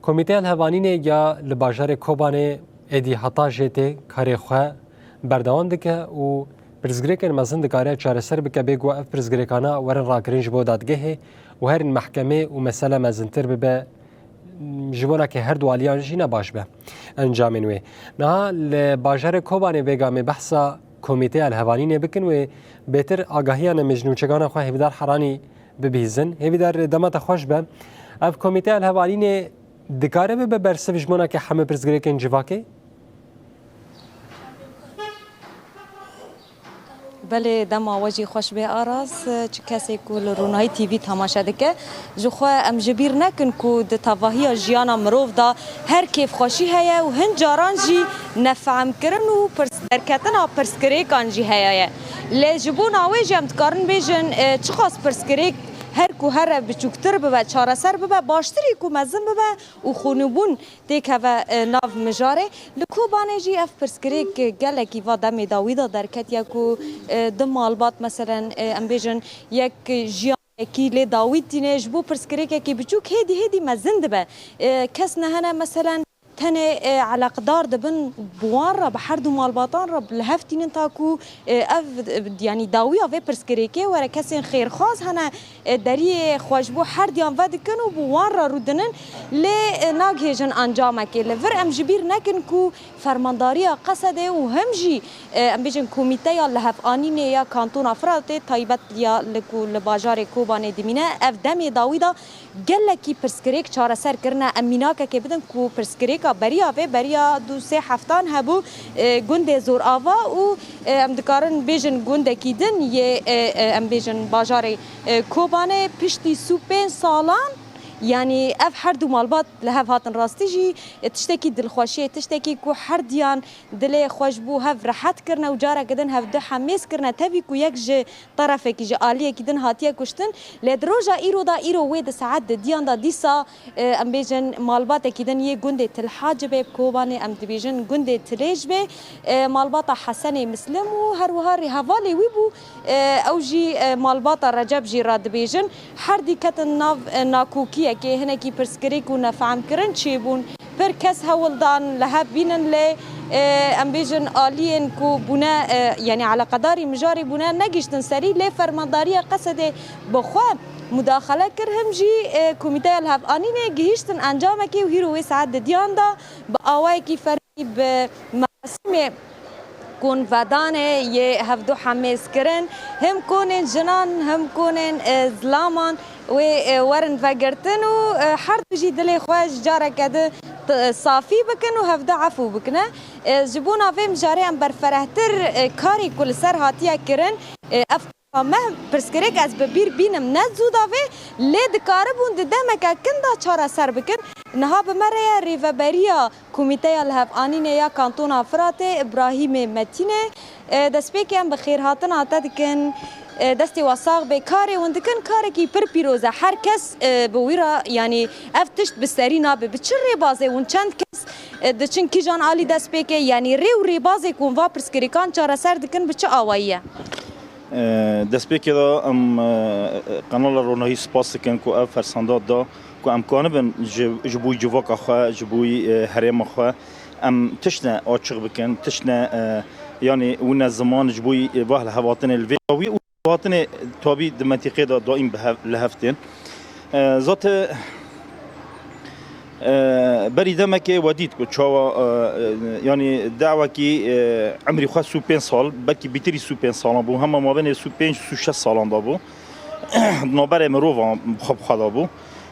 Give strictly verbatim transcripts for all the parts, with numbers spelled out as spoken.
Komîteya Lihevhanînê ya li bajarê Kobanê êdî heta jê tê karê xwe berdewam dike û pirsgirêkên mezin dikare çareser bike bê ku ev pirsgirêkana werin rakirin ji bo dadgehê û herin mehkemê û mesele mezintir bibe, ji bona ke her du aliyan jî ne baş be encamên wê. Niha li bajarê Kobanê bêga me behsa Komîteya Lihevhanînê bikin wê bêtir agahiyan em ji nûçegana xwe hêvîdar Heranî bibihîzin. Hêvîdar, dema te xweş be. Ev Komîteya Lihevhanînê dikare bibe bersiv ji bona ke hemû pirsgirêkên civakê? Belê, dema we jî xweş bê Aras. Çi kesê ku li Ronahî T V temaşe dike, ji xwe em ji bîr nekin ku di tevahiya jiyana mirov de her kêfxweşî heye û hin caran jî nefehmkirin û pirs-, derketina pirsgirêkan jî heye ye. Lê ji bona wê jî em dikarin bêjin, e, çiqas pirsgirêk her ku here biçûktir bibe, çareser bibe, baştirî ku mezin bibe û xûnûbûn têkeve, e, nav mijarê. Li Kobanê jî ev pirsgirêk gelekî va demê dawî de derketiye ku, e, du malbat, meselen, e, em bêjin yek jiyanekî lê dawî tîne, ji bo pirsgirêkekî biçûk hêdî hêdî mezin dibe. E, kes nehene, meselen, tenê, e, eleqdar dibin bi wan re, bi her du malbatan re li hev tînin ta ku, e, ev, e, yanî dawiya vê pirsgirêkê were. Kesên xêrxwaz hene, e, deriyê xwe ji bo herdiyan vedikin û bi wan re rûdinin, lê, e, nagihêjin encamekê. Li vir em ji bîr nekin ku Fermandariya Qesedê û him jî, e, em bêjin Komîteya Lihevhanînê ya Kantona Firatê, taybet ya li ku li bajarê Kobanê dimîne, ev demê dawî de gelekî pirsgirêk çareser kirine. Em mînakekê bidin ku pirsgirêka beriya vê, beriya du sê heftan hebû, e, gundê Zorava û, e, em dikarin bêjin gundekî din yê, e, e, em bêjin bajarê, e, Kobanê piştî sî û pênc salan, yanî ev her du malbat li hev hatin rastî jî, e, tiştekî dilxweşiyê, tiştekî ku herdiyan dilê xwe ji bo hev rehet kirine û careke din hev du hemêz kirine, tevî ku yek ji terefekî, ji aliyekî din hatiye kuştin. Lê di roja îro de, îro wê di saet didiyan de dîsa, e, em bêjin malbatekî din yê gundê Til Hacibê bi Kobanê, em dibêjin gundê Tilêj bê, e, malbata Hesenê Mislim û her wiha rêhevalê wî bû, e, ew jî, e, malbata Receb jî re dibêjin. Herdî ketin nav, e, nakokiyekê, hinekî pirsgirêk û nefehmkirin çêbûn. Pir kes hewl dan li hev bînin, lê, e, em bêjin aliyên ku bûne, e, yanî eleqedarî mijarê bûne, negihiştin serî, lê Fermandariya Qesedê bi xwe mudaxele kir, him jî, e, Komîteya Lihevhanînê gihiştin encamekê û hîro wê saet didiyan de bi awayekî fermî, bi merasîmê konvedanê yê hevdu hemêz kirin, him konên jinan, him konên, e, zilaman wê, e, werin vegirtin û, e, her du jî dilê xwe ji careke din t-, safî bikin û hevdu efû bikine. E, ji bona vê mijarê em berferehtir, e, karê ku li ser hatiye kirin, e, ev me pirsgirêk ez bi bîr bînim ne zû da vê, lê dikaribûn di demeke kin de çareser bikin. Niha bi me re ye rêveberiya Komîteya Lihevhanînê ya Kantona Firatê, Îbrahîmê Metînê. E, destpêkê em bi xêrhatina te dikin. E, destê we sax bê. Karê hûn dikin karekî pir pîroz e. Her kes, e, bi wî re, yanî ev tişt bi serî nabe. Bi çi rêbazê hûn çend kes, e, diçin kîjan alî destpêkê? Yanî rê û rêbazê ku hûn va pirsgirêkan çareser dikin bi çi awayî ye? E, destpêkê de em, e, Qenala Ronahî spas dikin ku ev fersenda da ku em kanibin ji, ji bo civaka xwe, ji bo, e, herêma xwe em tiştine açiq bikin, tiştine, e, yanî wine ziman ji bo, e, vah li hev hatinê li vê dawî û hatinê tabî di mentîqê de daîm bi hev, li hev tên. E, zate, e, berî demekê we dît ku çawa, e, e, yanî dawekî, e, emrî xwe sî û pênc sal, belkî bîtirî sî û pênc salan bû, hema mabênê sî û pênc û sî û şeş salan de bû. Di navberê mirovan xwe bi xwe de bû.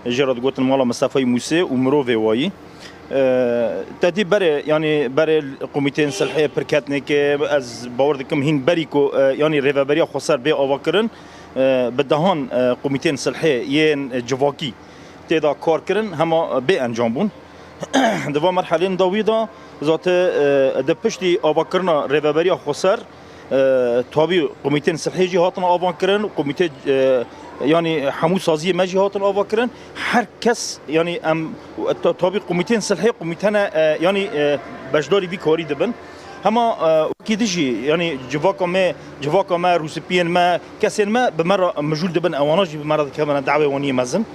Jê re digotin mala Mistefayî Mûsê û mirovê wayî. E, te dî berê, yanî berê komîteyên silhê pirketnêkê, ez bawer dikim hîn berî ku, e, yanî Rêveberiya Xweser bê avakirin, e, bi dehan, e, komîteyên silhê yên civakî tê de kar kirin, hema bê encam bûn. Di va merhelên dawî de zate, e, di piştî avakirina Rêveberiya Xweser, e, tabî komîteyên silhê jî hatin avan kirin, komîtê, e, yanî hemû saziyê me jî hatin ava kirin. Her kes, yanî em, ta-, tabî komîteyên silhê komîtene, e, yanî, e, beşdarî vî karî dibin. Hema, e, wekî dijî, yanî civaka me, civaka me, rûspiyên me, kesên me bi me re mijûl dibin, ewana jî bi me re dikevine dawê waniyê mezin.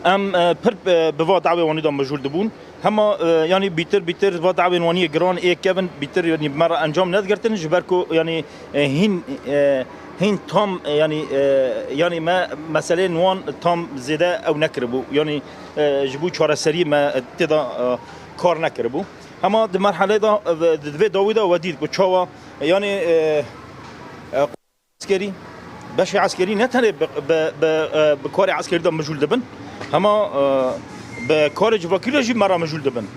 Em, e, pir, e, bi va dawê wanî de mijûl dibûn. Hema, e, yanî bîtir, bîtir va dawên wanî yê giran ê kevin, bîtir yanî bi me re encam nedigirtin, ji ber ku yanî, e, hîn, e, hîn tam, e, yanî, e, yanî me meseleyên wan tam zêde ew nekiribû. Yanî, e, ji bo çareserî me tê de, e, kar nekiribû. Hema di merhelê de, e, di vê dawî de we dît ku çawa, e, yanî, e, e, eskerî, beşê eskerî ne tenê bi, bi, bi, e, bi karê eskerî de mijûl dibin, hema, e, bi karê civakî re jî me re mijûl dibin.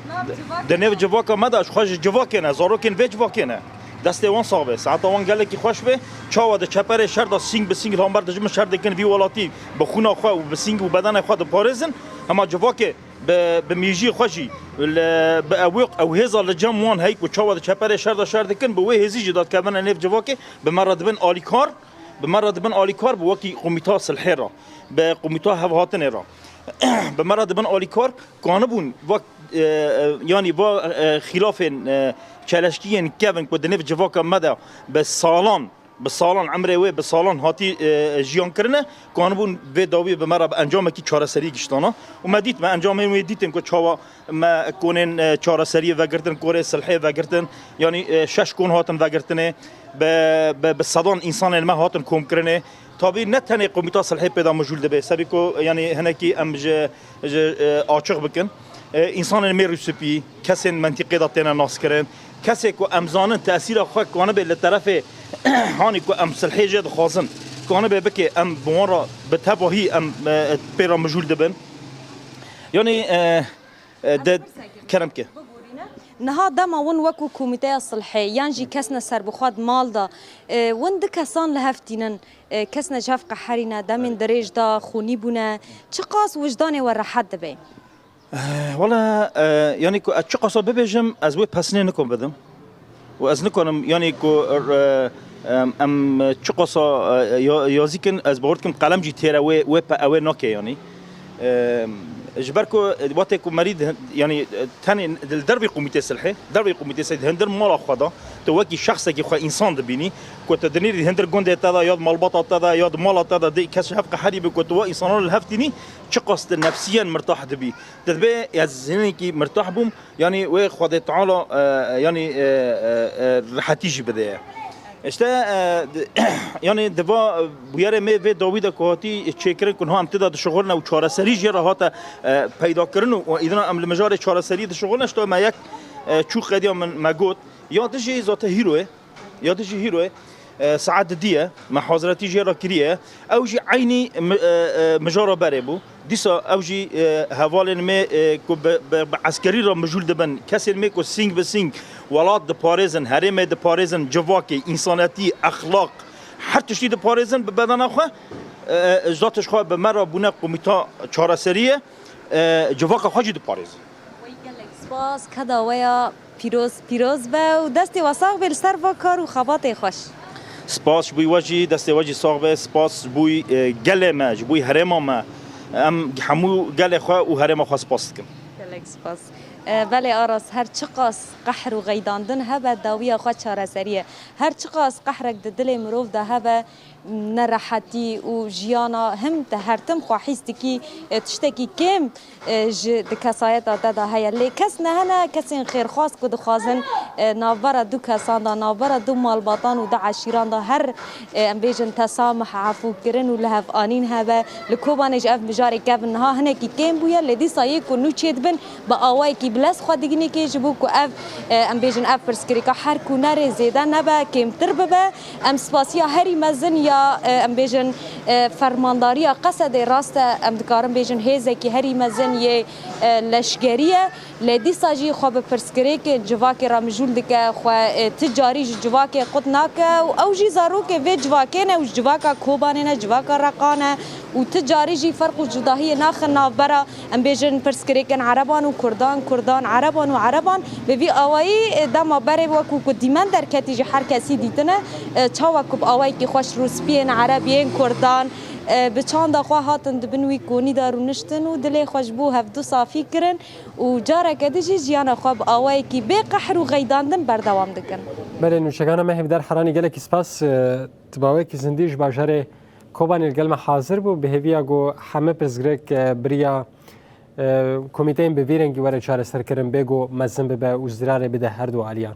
Di nêv civaka me de ji xwe ji civakê ne, zarokên vê civakê ne. Destê wan sax be, saeta wan gelekî xweş be. Çawa di çeperê şer de sîng bi sîng li hember dijmin şer dikin vî welatî bi xwîna xwe û bi sîng û bedenê xwe diparêzin, hema civakê bi, bi mîjî xwe jî li, bi ew, ew hêza li cem wan hey ku çawa di çeperê şer de şer dikin, bi wê hêzî jî dadikevine nêv civakê, bi me re dibin alîkar, bi me re dibin alîkar, bi wekî Komîta Silhê re, bi Komîta Hevhatinê re, bi me re dibin alîkar, kanibûn va, e, e, yanî va, e, xîlafên, e, çeleşkiyên kevin ku di nêv civaka me de bi salan, bi salan emrê wê, bi salan hatî, e, jiyan kirine, kanibûn vê dawî bi me re bi encamekî çareserî giştana. Û me dît, me encamên wê dîtin ku çawa me konên, e, çareseriyê vegirtin, korê silhê vegirtin, yanî, e, şeş kon hatin vegirtinê, bi, bi, bi sedan însanên me hatin komkirinê. Tabî ne tenê Komîta Silhê pê de mijûl dibe, sebî ku, yanî hinekî em ji, ji, e, açiq bikin. E, însanên mêr û sipî, kesên mentîqê de têne naskirin. Kesê ku em zanin tesîra xwe kanibe li terefê hanî ku em silhê jê dixwazin, kanibe bike em bi wan re bi tevahî em, e, pê re mijûl dibin. Yanî, e, e, de kerem ke. Niha dema win wekû komîteya silhê yan jî kesne serbixwe di mal de, e, win du kesan li hev tînin, e, kesne ji hev qeherîne, demên dirêj de xûnî bûne, çiqas wijdanê we rehet dibe? Eh, wele, eh, yanî ku ez çiqasa bibêjim, ez wê pesnê nikom bidim. Û ez nikarim, yanî ku, eh, em, em çiqasa, eh, ya-, yazî kin, ez bawer dikim qelem jî têre wê, wê pe-, ewê nake yanî. Em, ji ber ku, eh, wextê ku merî di, yanî, eh, tenê li dervî komîtê silhê, dervî komîtê silhê di hundir mala xwe de, tu wekî şexsekî xwe însan dibînî, ku tu dinêrî di hundir gundê te de, ya di malbata te de, ya di mala te de, dê kes ji hev qeherî bi, ku tu we însanan li hev tînî, çiqas tu nefsiyen mirtah dibî. Divê ez hinekî mirtah bûm, yanî wê Xwedê Teala, e, yanî, e, e, e, rehetî jî bide ye. Îşte, e, d-, yanî di va bûyerê me vê dawî de ku hatî çêkirin ku niha em tê de dişixulin û çareserî jê re hate, e, peyda kirin û, û îdina em li mijarê çareserî dişixulin, îşte me yek, e, çû qediya min me got, ya dijî zate hîroyê, ya dijî hîroyê, e, saet didî ye, me haziretî jê re kiriye. Ew jî eynî mi-, e, e, mijara berê bû. Dîsa ew jî, e, hevalên me, e, ku bi, bi, bi eskerî re mijûl dibin, kesên me ku sîng bi sîng welat diparêzin, herêmê diparêzin, civakê, însanetî, exlaq, her tiştî diparêzin bi bedena xwe, e, e, ji da tişt xwe bi me re bûne komîta çareseriyê, e, civaka xwe jî diparêzin. Wey gelek spas, keda we ya pîroz, pîroz be û destê we sax be li ser va kar û xebatê xweş. Spas ji bo we jî, destê we jî sax be, spas ji bo, e, gelê me, ji bo herêma me. Em hemû gelê xwe û herêma xwe spas dikim. Gelek spas. E, belê Aras, her çiqas qehr û xeydandin hebe, dawiya xwe çareserî ye. Her çiqas qehrek di dilê mirov de hebe, nerehetî û jiyana him te her tim xwe hîs dikî, e, tiştekî kêm, e, ji di kesayeta te de heye. Lê kes nehene, kesên xêrxwaz ku dixwazin, e, navbera du kesan de, navbera du malbatan û du eşîran de her, e, em bêjin tesamih, efûkirin û lihevanîn hebe. Li Kobanê jî ev mijarê kevin niha hinekî kêm bûye, lê dîsa yê ku nû çêdibin, bi awayekî bilez xwe digihîne kê, ji bo ku ev, e, em bêjin, ev pirsgirêka her ku nerê zêde nebe, kêmtir bibe. Em spasiya herî mezin ya, e, em bêjin, e, fermandariya Qesedê rast e, em dikarin bêjin hêzekî herî mezin yê, e, leşkerî ye. Lê dîsa jî xwe bi pirsgirêkên civakê re mijûl dike, xwe, e, ti carî ji civakê qut nake û ew jî zarokê vê civakê ne û ji civaka Kobanê ne, civaka Reqa ne û ti carî jî ferq û cudahiyê naxe navbera, em bêjin, pirsgirêkên ereban û kurdan, kurdan, ereban û ereban. Bi vî awayî, e, dema berê wekû ku dîmen derketî jî her kesî dîtine, e, çawa ku bi awayekî xweş rûspiyên ereb yên kurdan, e, bi çanda xwe hatin di bin wî konî de rûniştin û dilê xwe ji bo hevdu safî kirin û careke din jî jiyana xwe bi awayekî bê qehr û xeydandin berdewam dikin. Belê, nûçegana me Hêvdar Heranî, gelekî spas. E, tu bi awayekî zindî ji bajarê Kobanê li gel me hazir bû, bi hêviya ku heme pirsgirêk, e, bi riya, Komîteyên bi vî rengî were çareserkirin bê ku mezin bibe û zirarê bide her du aliyan.